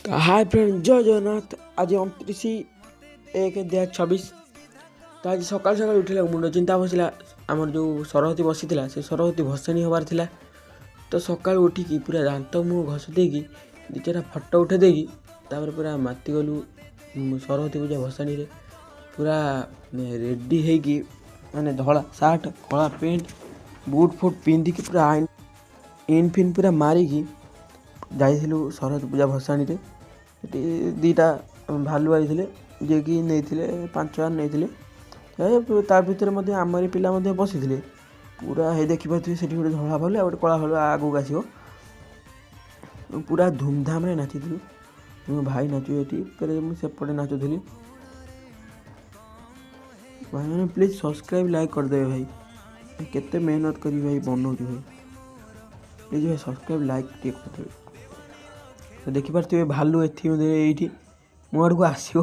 ହାଏ friend, ଜୟ ଜଗନ୍ନାଥ। ଆଜି 29/1/2026। ତ ଆଜି ସକାଳୁ ସକାଳୁ ଉଠିଲା, ମୁଣ୍ଡ ଚିନ୍ତା ବସିଲା। ଆମର ଯେଉଁ ସରସ୍ୱତୀ ବସିଥିଲା, ସେ ସରସ୍ୱତୀ ଭସାଣି ହେବାର ଥିଲା। ତ ସକାଳୁ ଉଠିକି ପୁରା ଦାନ୍ତ ମୁହଁ ଘଷି ଦେଇକି, ଦୁଇ ଚାରିଟା ଫଟୋ ଉଠାଇ ଦେଇକି, ତାପରେ ପୁରା ମାତିଗଲୁ ସରସ୍ୱତୀ ପୂଜା ଭସାଣିରେ। ପୁରା ରେଡ଼ି ହେଇକି, ମାନେ ଧଳା ସାର୍ଟ, କଳା ପ୍ୟାଣ୍ଟ, ବୁଟ୍ ଫୁଟ୍ ପିନ୍ଧିକି, ପୁରା ଆଇନ୍ ଇନ୍ ଫିନ୍ ପୁରା ମାରିକି ଯାଇଥିଲୁ ସରସ୍ୱତୀ ପୂଜା ଭସାଣିରେ। ସେଠି ଦୁଇଟା ଭାଲୁ ଆଇଥିଲେ, ଯିଏକି ନେଇଥିଲେ 5000 ନେଇଥିଲେ। ତା ଭିତରେ ମଧ୍ୟ ଆମରି ପିଲା ମଧ୍ୟ ବସିଥିଲେ। ପୁରା ହେଇ ଦେଖିପାରୁଥିବେ, ସେଠି ଗୋଟେ ଧଳା ଭାଲୁ ଆଉ ଗୋଟେ କଳା ଭାଲୁ ଆଗକୁ ଆସିବ। ପୁରା ଧୁମଧାମରେ ନାଚିଥିଲୁ। ମୋ ଭାଇ ନାଚୁ ଏଠି, ଫେରେ ମୁଁ ସେପଟେ ନାଚୁଥିଲି। ଭାଇମାନେ, ପ୍ଲିଜ୍ ସବସ୍କ୍ରାଇବ୍, ଲାଇକ୍ କରିଦେବେ ଭାଇ। କେତେ ମେହନତ କରି ଭାଇ ବନଉଛି ଭାଇ। ପ୍ଲିଜ୍ ଭାଇ, ସବସ୍କ୍ରାଇବ୍, ଲାଇକ୍ ଟିକେ କରିଦେବେ। ତ ଦେଖିପାରୁଥିବେ, ଭାଲୁ ଏଠି ମଧ୍ୟ ଏଇଠି ମୋ ଆଡ଼କୁ ଆସିବ।